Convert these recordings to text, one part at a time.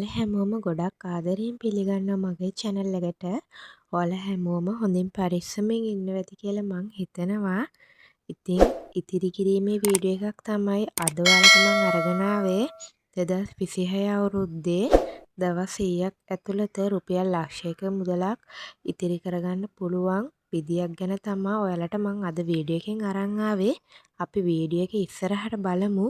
ඔයාලා හැමෝම ගොඩක් ආදරයෙන් පිළිගන්නවා මගේ චැනල් එකට. ඔයාලා හැමෝම හොඳින් පරිස්සමෙන් ඉන්නවා ඇති කියලා මං හිතනවා. ඉතින් ඉතිරි කිරීමේ වීඩියෝ එකක් තමයි අද ඔයාලට මං අරගෙන ආවේ. 2026 අවුරුද්දේ දවස් 100ක් ඇතුළත රුපියල් ලක්ෂයක මුදලක් ඉතිරි කරගන්න පුළුවන් විදියක් ගැන තමා ඔයාලට මං අද වීඩියෝ එකෙන් අරන් ආවේ. අපි වීඩියෝ එක ඉස්සරහට බලමු.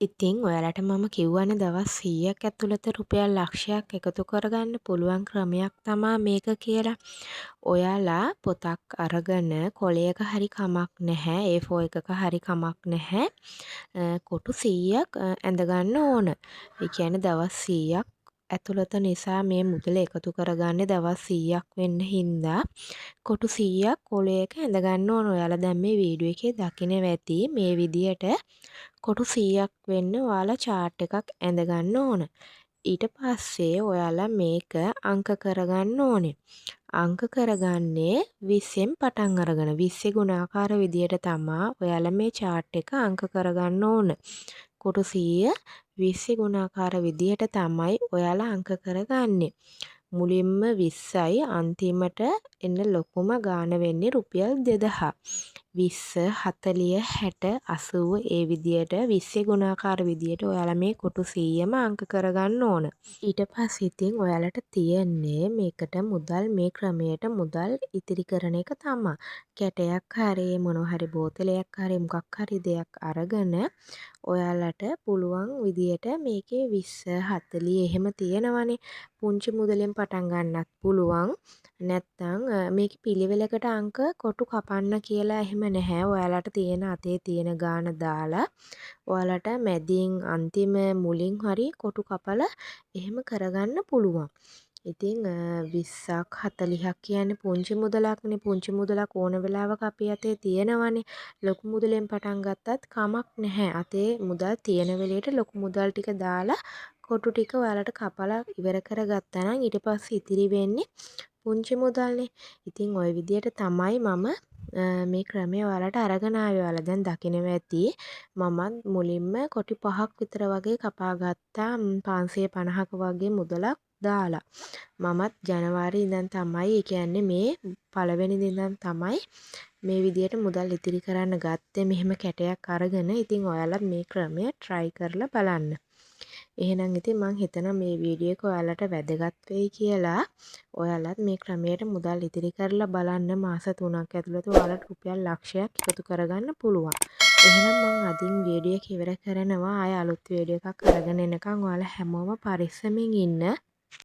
ඉතින් ඔයාලට මම කිව්වනේ දවස් 100ක් ඇතුළත රුපියල් ලක්ෂයක් එකතු කරගන්න පුළුවන් ක්‍රමයක් තමා මේක කියලා. ඔයාලා පොතක් අරගෙන කොලයක හරි කමක් නැහැ, A4 එකක හරි කමක් නැහැ, කොටු 100ක් ඇඳගන්න ඕන. ඒ කියන්නේ දවස් 100ක් ඇතුළත නිසා මේ මුදල එකතු කරගන්නේ දවස් 100ක් වෙන්න හින්දා කොටු 100ක් කොලයක ඇඳගන්න ඕන. ඔයාලා දැන් මේ වීඩියෝ එකේ දකිනවා ඇති මේ විදියට කොටු 100ක් වෙන්න ඔයාලා චාට් එකක් ඇඳගන්න ඕන. ඊට පස්සේ ඔයාලා මේක අංක කරගන්න ඕනේ. අංක කරගන්නේ 20න් පටන් අරගෙන 20 ගුණාකාර විදියට තමා ඔයාලා මේ චාට් එක අංක කරගන්න ඕන. කොටු 100 20 ගුණාකාර විදියට තමයි ඔයාලා අංක කරගන්නේ. මුලින්ම 20යි අන්තිමට එන්න ලොකුම ගාන වෙන්නේ රුපියල් 2000. 20, 40, 60, 80 ඒ විදියට 20 ගුණාකාර විදියට ඔයාලා මේ කොටු 100ම අංක කරගන්න ඕන. ඊට පස්සේ ඉතින් ඔයාලට තියෙන්නේ මේකට මුදල් මේ ක්‍රමයට මුදල් ඉතිරි කරන එක තමා. කැටයක් හරි මොනවා හරි බෝතලයක් හරි මොකක් හරි දෙයක් අරගෙන ඔයාලට පුළුවන් විදියට මේකේ 20, 40 එහෙම තියෙනවනේ. පුංචි මුදලෙන් පටන් ගන්නත් පුළුවන්. නැත්තම් මේකේ පිළිවෙලකට අංක කොටු කපන්න කියලා එහෙම නැහැ. ඔයාලට තියෙන අතේ තියෙන ගාන දාලා ඔයාලට මැදින් අන්තිම මුලින් හරි කොටු කපලා එහෙම කරගන්න පුළුවන්. ඉතින් 20ක් 40ක් කියන්නේ පුංචි මුදලක්නේ. පුංචි මුදලක් ඕන වෙලාවක අපේ අතේ තියෙනවනේ. ලොකු මුදලෙන් පටන් ගත්තත් කමක් නැහැ. අතේ මුදල් තියෙන වෙලේට ලොකු මුදල් ටික දාලා කොටු ටික ඔයාලට කපලා ඉවර කරගත්තා නම් ඊට පස්සේ ඉතිරි වෙන්නේ පුංචි මුදල්නේ. ඉතින් ඔය විදියට තමයි මම මේ ක්‍රමය ඔයාලට අරගෙන ආවේ. ඔයාලා දැන් දකිනවා ඇති මමත් මුලින්ම කොටු 5ක් විතර වගේ කපා ගත්තා 550ක වගේ මුදලක් දාලා. මමත් ජනවාරි ඉඳන් තමයි, ඒ කියන්නේ මේ පළවෙනිද ඉඳන් තමයි මේ විදියට මුදල් ඉතිරි කරන්න ගත්තේ මෙහෙම කැටයක් අරගෙන. ඉතින් ඔයාලත් මේ ක්‍රමය try කරලා බලන්න. එහෙනම් ඉතින් මං හිතනවා මේ වීඩියෝ එක ඔයාලට වැදගත් වෙයි කියලා. ඔයාලත් මේ ක්‍රමයට මුදල් ඉතිරි කරලා බලන්න. මාස 3ක් ඇතුළත ඔයාලට රුපියල් ලක්ෂයක් එකතු කරගන්න පුළුවන්. එහෙනම් මං අදින් වීඩියෝ එක ඉවර කරනවා. ආයෙ අලුත් වීඩියෝ එකක් අරගෙන එනකන් ඔයාලා හැමෝම පරිස්සමින් ඉන්න.